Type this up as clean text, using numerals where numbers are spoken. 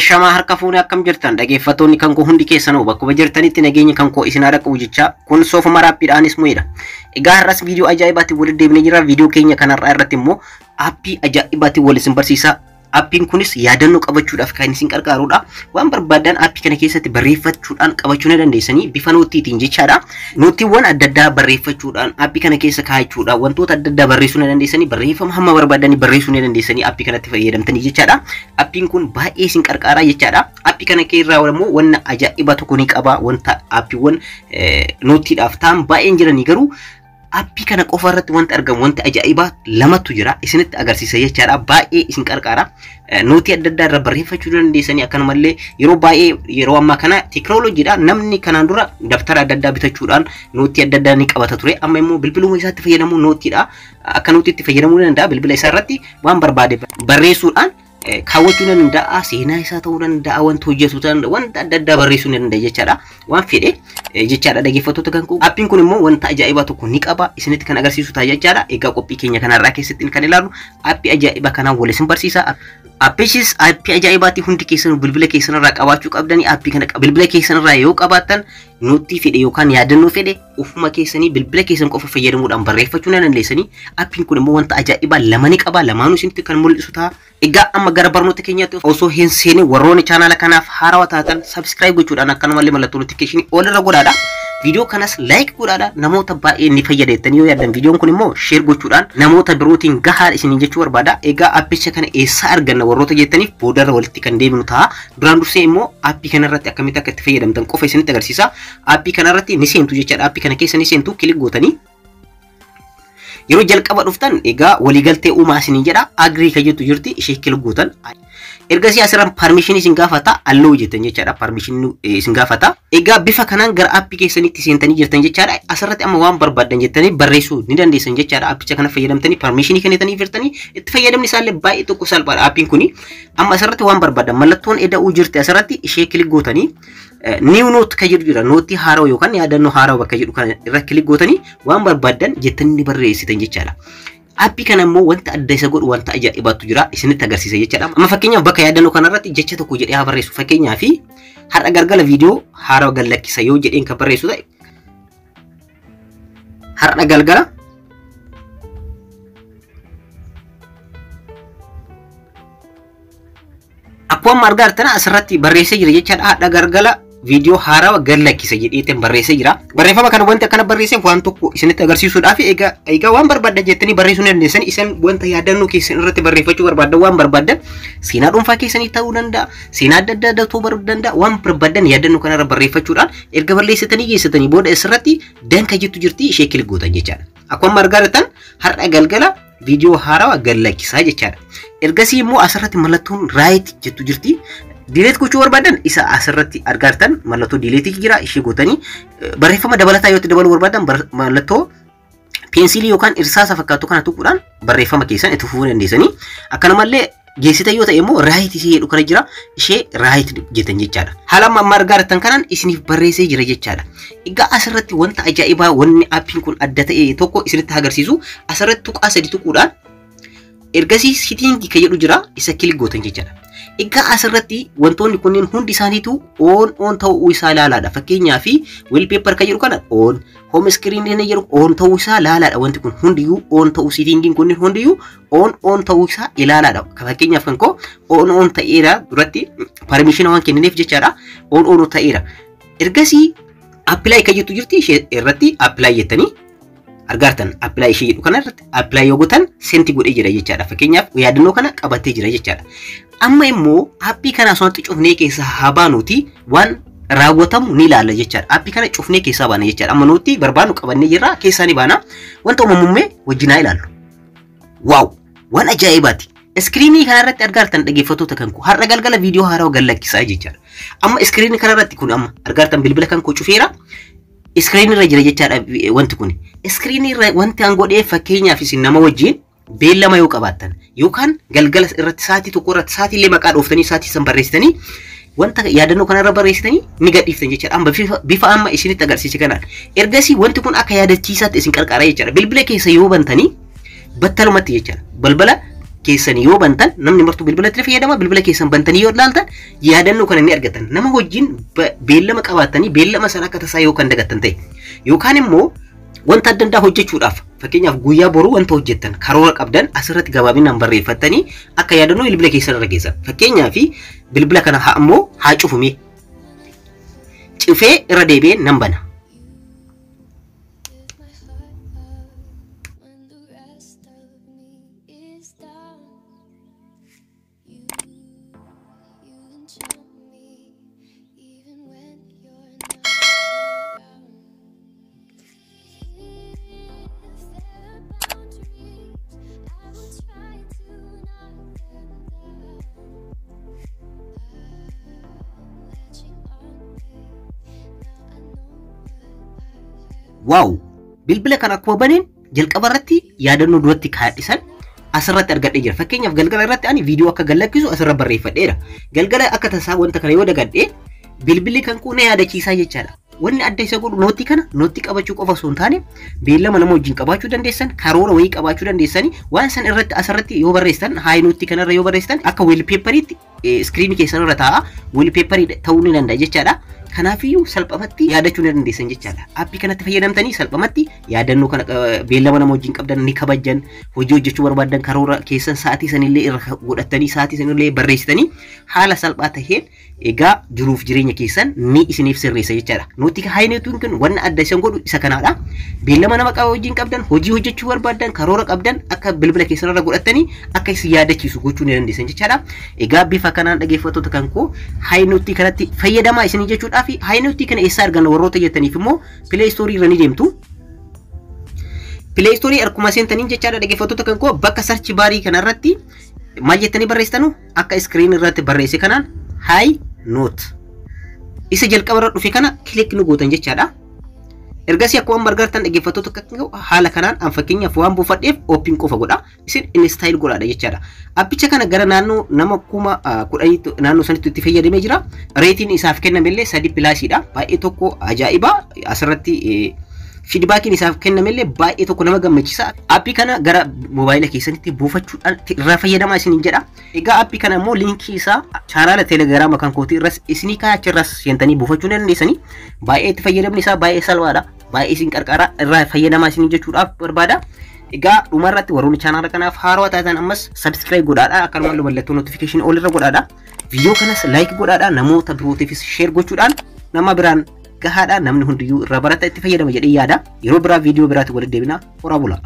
Ashamaa harka fuunee akkam jirtan dhaggeeffattoonni kan koo hundi keessanuu bakkuma jirtanitti nageenya kan koo isin haadha qabu jecha kun soofuma raappiidhaanis mu'edha. Egaa har'as viidiyoo ajaa'ibaatiin walitti deebinee jira. Viidiyoo keenya kanarraa irratti immoo aappii ajaa'ibaatiin wal isin barsiisa. Aappiin kunis yaadannoo qabachuudhaaf kan isin gargaarudha. Waan barbaadan aappii kana keessatti barreeffachuudhaan qabachuu ni dandeessanii bifa noottiitiin jechaadha. Noottiiwwan adda addaa barreeffachuudhaan aappii kana keessa kaa'achuudhaan wantoota adda addaa barreessuu ni dandeessanii barreeffama hamma barbaadanii barreessuu ni dandeessanii aappii kanatti fayyadamtanii jechaadha. Aappiin kun baay'ee isin gargaara jechaadha. Aappii kana keessaa immoo wanna ajaa'iba tokko ni qaba. Wanta aappiiwwan noottiidhaaf ta'an baay'een jiranii garuu aappii kana qofa irratti wanti argamu wanti ajaa'ibaa lamatu jira isinitti agarsiisa jechaadha. Baay'ee isin qarqaara. Nootii adda addaa irra barreeffachuu dandeessanii akkanumallee yeroo baay'ee yeroo ammaa kana teekinooloojiidha. Namni kanaan dura dabtara adda addaa bitachuudhaan nootii adda addaa ni qabata ture. Amma immoo bilbiluma isaatti fayyadamuu nootiidha. Akka nootiitti fayyadamuu danda'a. Bilbila isaa irratti waan barbaade barreessuudhaan kaawwachuu ni danda'a. Seenaa isaa ta'uu danda'a. Wanta hojjetu ta'uu danda'a. Wanta adda addaa barreessuu ni danda'a jechaadha. Waan fedhe jechaadha dhaggeeffattoota kan koo. Aappiin kun immoo wanta ajaa'ibaa tokko ni qaba. Isinitti kan agarsiisu ta'a jechaadha. Egaa qophii keenya kanarraa keessatti kan ilaallu aappii ajaa'ibaa kanaan wal isin barsiisa. Aappichis aappii ajaa'ibaatti hundi keessan bilbila keessan irraa qabaachuu qabdanii aappii kana bilbila keessan irraa yoo qabaattan nootii fedhe yookaan yaadannoo fedhe ofuma keessanii bilbila keessan qofa fayyadamuudhaan barreeffachuu ni dandeessanii. Aappiin kun immoo wanta ajaa'ibaa lama ni qaba. Lamaanuu isinitti kan mul'isu ta'a. Egaa amma gara barnoota keenyaatti osoo hin seene warroonni chaanaala kanaaf haarawaa taatan subscribe gochuudhaan akkanumallee mallattoo notifiikeeshinii ol irra godhaadha. Viidiyoo kanas like godhaadha. Namoota baay'ee ni fayyada jettanii yoo yaaddan viidiyoon kun immoo share gochuudhaan namoota birootiin gahaa isiniin jechuu barbaada. Egaa aappicha kana eessaa arganna warroota jettaniif boodarra walitti kan deebinu ta'a. Duraan dursee immoo aappii kanarratti akkamitti akka itti fayyadamtan qofa isinitti agarsiisa. Aappii kanarratti ni seentu jechaadha. Aappii kana keessa ni seentu kilik gootanii yeroo jalqaba dhuftan egaa waliigaltee uumaa isiniin jedha. Agree kan jettu jirti ishee kilik gootan. Ergasii asirraan permission isin gaafata allow jettan jechaadha. Permission isin gaafata. Egaa bifa kanaan gara aappii keessanitti seentanii jirtan jechaadha. Asirratti amma waan barbaaddan jettanii barreessuu ni dandeessan jechaadha. Aappicha kana fayyadamtanii permission kennitanii jirtanii itti fayyadamni isaallee baay'ee tokko salphaadha aappiin kuni. Amma asirratti waan barbaaddan mallattoon eda'uu jirti asirratti ishee kilik gootanii new note kan jedhu jira. Nootii haarawaa yookaan yaadannoo haarawaa bakka jedhu kana irra kilik gootanii waan barbaaddan jettanii ni barreessitan jechaadha. Aappii kana immoo wanta adda isa godhu wanta ajaa'ibaatu jira isinitti agarsiisa jechaadha. Amma fakkeenyaaf bakka yaadannoo kanarratti jecha tokko jedhee haa barreessu. Fakkeenyaaf har'a galgala viidiyoo haarawaa gad lakkisa yoo jedheen kan barreessu ta'e har'a galgala akkuma argaa jirtan asirratti barreessee jira jechaadha. Har'a galgala viidiyoo haarawaa gad lakkisa jedheetiin barreessee jira. Barreeffama kana wanti akkana barreesseef waan tokko isinitti agarsiisuudhaaf egaa waan barbaaddan jettanii barreessuu ni dandeessan. Isin wanta yaadannoo keessan irratti barreeffachuu barbaaddan waan barbaaddan seenaa dhuunfaa keessanii ta'uu danda'a, seenaa adda addaa ta'uu danda'a. Waan barbaaddan yaadannoo kanarra barreeffachuudhaan erga barreessitanii geessitanii booda asirratti danka jettu jirti ishee kilik gootan jechaadha. Akkuma argaa jirtan har'a galgala viidiyoo haarawaa gad lakkisaa jechaadha. Ergasii immoo asirratti mallattoon right jettu jirti. Delete gochuu barbaadan isa asirratti argaa jirtan mallattoo delete jira ishee gootanii barreeffama dabalataa yoo itti dabaluu barbaadan mallattoo peensilii yookaan irsaasa fakkaatu kana tuquudhaan barreeffama keessan itti fufuu dandeessanii. Akkanumallee geessita yoo ta'e immoo right ishee jedhu kana jira ishee right jettan jechaadha. Haala amma argaa jirtan kanaan isiniif barreessee jira jechaadha. Egaa asirratti wanta ajaa'ibaa wanni aappiin kun adda ta'e tokko isinitti agarsiisu asirratti tuqaa sadi tuquudhaan ergasii setting kan jedhu jira isa kilik gootan jechaadha. Egaa asirratti wantoonni kunneen hundi isaaniitu on on ta'uu isaa ilaalaadha. Fakkeenyaaf wallpaper kan jedhu kana on, home screen kan jedhu on ta'uu isaa ilaalaadha. Wanti kun hundiyyuu on ta'uu settingiin kunneen hundiyyuu on on ta'uu isaa ilaalaadha. Fakkeenyaaf kan koo on on ta'eera duratti permission waan kennineef jechaadha. On on ta'eera. Ergasii apply kan jettu jirti ishee irratti apply jettanii argaartan apply ishee jedhu kana irratti apply yoo gootan senti godhee jira jechaadha. Fakkeenyaaf yaadannoo kana qabatee jira jechaadha. Amma immoo aappii kana asumatti cufnee keessaa haa baanuuti waan raawwatamu ni ilaalla jechaadha. Aappii kana cufnee keessaa baana jechaadha. Amma nuti barbaannu qabannee jirra keessaa ni baana. Wanta uumamummee wajjin haa ilaallu. Waaw! Waan ajaa'ibaati! Iskiriinii kanarratti argaartan dhaggeeffattoota kan koo har'a galgala viidiyoo haarawaa gad lakkisaa jechaadha. Amma iskiriinii kanarratti kun amma argaartan bilbila kan koo cufeera. Iskiriinii irra jira jechaadha wanti kun. Iskiriinii irra wanti an godhee fakkeenyaaf isin nama wajjin beellama yoo qabaattan yookaan galgala irratti sa'aatii tokko irratti sa'aatii illee maqaa dhooftanii sa'aatii san barreessitanii wanta yaadannoo kanarra barreessitanii ni gadhiiftan jechaadha. Amma bifa amma isinitti agarsiise kanaan. Ergasii wanti kun akka yaadachiisaatti isin qarqara jechaadha. Bilbila keessa yoo bantanii battalumatti jechaadha. Balbala keessan yoo bantan namni martuu bilbilatti fayyadama. Bilbila keessan bantanii yoo ilaaltan yaadannoo kana ni argatan. Nama wajjin beellama qabaattanii beellama sana akka tasaa yoo kan dagattan ta'e yookaan immoo wanta adda addaa hojjechuudhaaf, fakkeenyaaf guyyaa boruu wanta hojjettan karoora qabdan asirratti gabaabinaan barreeffattanii akka yaadannoo bilbila keessan irra geessan. Fakkeenyaaf bilbila kana haa immoo haa cufume, cufee irra deebi'ee nan bana. My heart up when the rest of me is down. You enchant me even when you're not around. If there are boundaries, I will try to knock them down. I'm latching on, babe. Now I know what I have. Wow! Bilbila kana akkuma baneen jalqaba irratti yaadannoo duratti kaadhisan asirratti argadhee jira. Fakkeenyaaf galgala irratti ani viidiyoo akka gallakkisu asirra barreeffadheera. Galgala akka tasaa wanta kana yoo dagadhee bilbilli kan koo na yaadachiisaa jechaadha. Wanni adda isa godhu nootii kana nootii qabachuu qofa osoo hin taane beellama nama wajjin qabaachuu dandeessan, karoora wayii qabaachuu dandeessanii waan san irratti asirratti yoo barreessitan, HiNote kanarra yoo barreessitan akka wallpaperiitti screenii keessan irra taa'a, wallpaperii ta'uu ni danda'a jechaadha. Kanaafiyyuu salphumatti yaadachuu ni dandeessan jechaadha. Aappii kanatti fayyadamtanii salphumatti yaadannoo kana beellama nama wajjin qabdan ni kabajjan, hojii hojjechuu barbaaddan karoora keessan sa'aatii sanillee irra godhattanii sa'aatii sanillee barreessitanii haala salphaa taheen egaa jiruuf jireenya keessan ni isiniif sirreessa jechaadha. Nootii HiNoteiin kun wanna adda isan godhu isa kanaadha. Beellama nama qaba wajjin qabdan, hojii hojjechuu barbaaddan, karoora qabdan akka bilbila keessan irra godhattanii akka isin yaadachiisu gochuu ni dandeessan jechaadha. Egaa bifa kanaan dhaggeeffattoota kan koo HiNote kanatti fayyadamaa isinii jechuudhaa fi HiNote kana eessaa arganna warroota jettaniif immoo Play Store irra ni deemtu. Play Store akkuma seentaniin jechaadha dhaggeeffattoota kan koo, bakka search barii kanarratti maal jettanii barreessitanu? Akka screen irratti barreesse kanaan HiNote isa jalqaba irra dhufe kana click nu gootan jechaadha. Ergasii akkuma argartan dhaggeeffattoota kan koo, haala kanaan an fakkeenyaaf waan buufadheef open qofa godha. Isin install godhaadha jechaadha. Appicha kana gara naannoo nama 10,000 naannoo sanitti itti fayyadamee jira. Rateiin isaaf kennamellee 3 plusiidha. Baay'ee tokko ajaa'iba. Asirratti feedbackiin isaaf kennamellee baay'ee tokko nama gammachiisa. Aappii kana gara moobaayila keessanitti buufachuudhaan irraa fayyadamaa isiniin jedha. Egaa aappii kana immoo linkii isaa chaanaala Telegiraama kan kootii irras isinii kaa'achi irras seentanii buufachuu ni dandeessanii. Baay'ee itti fayyadamni isaa baay'ee salphaadha. Baay'ee isin qarqara, irraa fayyadamaa isinii jechuudhaaf barbaada. Egaa dhumarratti warroonni chaanaala kanaaf haarawaa taatan ammas subscribe godhaadha. Akkanumallee mallattoo notificationii ol irra godhaadha. Viidiyoo kanas like godhaadha. Namoota birootiifis share gochuudhaan nama biraan gahaadha. Namni hundiyyuu irraa barata, itti fayyadama jedhee yaada. Yeroo biraa viidiyoo biraatti walitti deebina. Horaa bulaa.